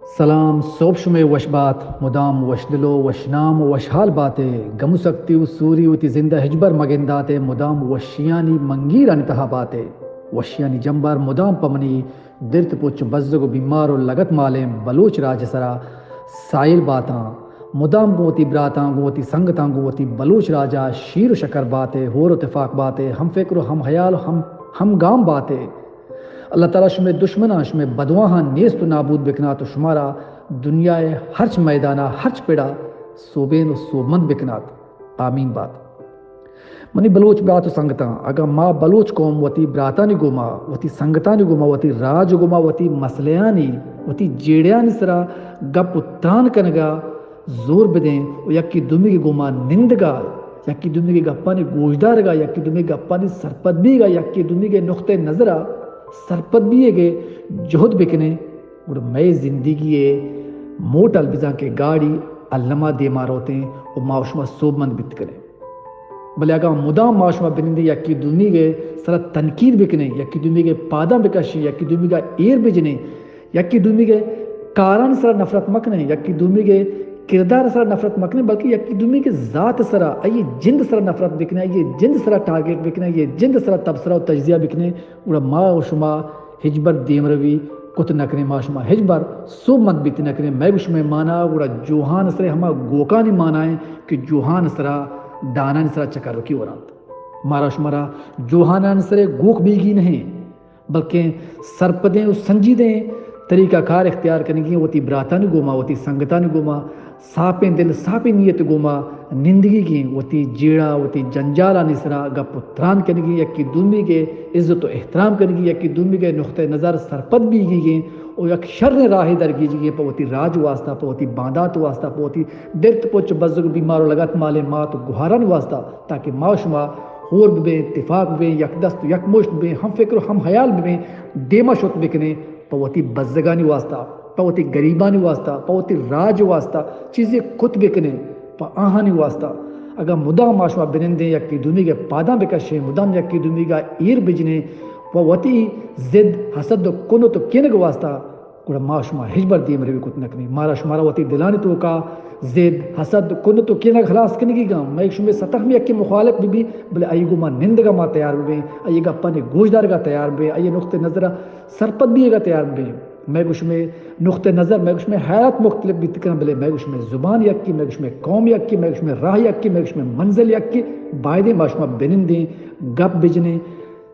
سلام، سوب شمئے وش بات، مدام وشدل و وشنام و وشحال باتے، گم و سکتی و سوری وتی زندہ ہچبر مگنداتے، مدام وشیانی منگیرانی تہا باتے۔ وشیانی جمبر مدام پہ منی درت پچ بزگ و بیمار و لگت مالیں بلوچ راج سرا سائل باتاں، مدام گوں وتی براتاں، گوں وتی سنگتاں، گوں وتی بلوچ راجا شیر و شکر باتے، ہور و تفاق باتے، ہم فکر و ہم حیال و ہم، ہم گام باتے۔ اللہ تعالی شمئے دشمناں، شمئے بدواہاں نیست و نابود بکنات و شمارا دنیائے ہرچ میدانا، ہرچ پڑا سوبین و سوبمند بکنات۔ آمین بات۔ منی بلوچ برات و سنگتاں، اگاں ما بلوچ قوم وتی براتانی گوما، وتی سنگتانی گوما، وتی راج گوما، وتی مسئلہانی، وتی جیڑیانی سرا گپ و تران کنگا زور بدیں و یکی دومیگے گوما نندگا، یکی دومیگے گپانی گوشدارگا، یکی دومیگے گپانی سرپد بیگا، یکی دومیگے نقطہ نظرا سرپد بیگے جہد بکنیں، گڑا مئے زندگی موٹر بزاں کہ گاڑی الما دیما روتیں و ما و شما سوبمند بیت کنیں۔ بلے اگاں مدام ما شما بنندیں یکی دومیگے سرا تنقید بکنیں، یکی دومیگے پاداں بکشیں، یکی دومیگا ایر بجنیں، یکی دومیگے کارانی سرا نفرت مکنیں، یکی دومیگے کردار سرا نفرت مکنیں، بلکہ یکی دومیگے ذات سرا، آئی جند سرا نفرت بکنیں، آئی جند سرا ٹارگٹ بکنیں، آئی جند سرا تبصرہ و تجزیہ بکنیں، گڑا ما و شما ہچبر دیمروی کت نہ کنیں، ما شما ہچبر سوبمند بیت نہ کنیں۔ مئے گو شمئے مانا گڑا جوہان سرے ہما گوکانی مانا ایں کہ جوہان سرا دانانی سرا چکرکی ورانت۔ مارا شمارا جوہانانی سرے گوک بیگی نہیں، بلکیں سرپدیں و سنجیدیں طریقہ کار اختیار کنگی ایں، وتی براتانی گوما، وتی سنگتانی گوما، ساپیں دل، ساپیں نیت گوما نندگی گیں، وتی جیڑہ، وتی جنجالانی سرا گپ و تران کنگی، یکی دومیگے عزت و احترام کنگی، یکی دومیگے نقطہ نظر سرپد بیگی گیں و یک شریں راہے درگیجگی گیں پہ وتی راج واسطہ، پہ وتی باندات واسطہ، پہ وتی درت پچ بزگ بیمار و لگت مالیں مات و گوہارانی واسطہ، تاکہ ما شما ہور ببیں، تفاق ببیں، یک دست و یک مشت ببیں، ہم فکر و ہم حیال ببیں، دیما شت بکنیں۔ پہ وتی بزگانی واسطہ، پہ وتی گریبانی واسطہ، پہ وتی راج واسطہ چیزے کت بکنیں، پہ آہانی واسطہ۔ اگاں مدام ما شما بنندیں، یکی دومیگے پاداں بکشیں، مدام یکی دومیگا ایر بجنیں، پہ وتی زد، حسد و کنت و کینگ واسطہ، گڑا ما شما ہچبر دیمروی کت نکنیں۔ مارا شمارا وتی دلانی توکا زد، حسد، کنت و کینگ خلاص کنگی گاں۔ مئے شمئے سطح میں یکی مخالف ببی، بلے آئی گوما نندگا ما تیار ببیں، آئی گپانی گوشدارگا تیار ببیں، آئی نقطہ نظرا سرپد بیگا تیار ببیں۔ مئے گو شمئے نقطہ نظر، مئے گو شمئے حیرات مختلف بیت کنن، بلے مئے گو شمئے زبان یکی، مئے گو شمئے قوم یکی، مئے گو شمئے راہ یکی، مئے گو شمئے منزل یکی۔ بایدیں ما شما بنندیں، گپ بجنیں،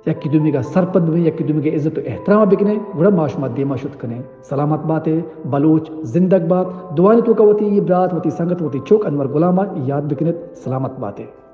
یکی دومیگا سرپد ببیں، یکی دومیگا عزت و احترام بکنیں، گڑا ما شما دیما شت کنیں۔ سلامت باتے، بلوچ زندگ بات۔ دعانی توکا وتی یہ برات، وتی سنگت، وتی چوک انور غلاما یاد بکنیت۔ سلامت باتے۔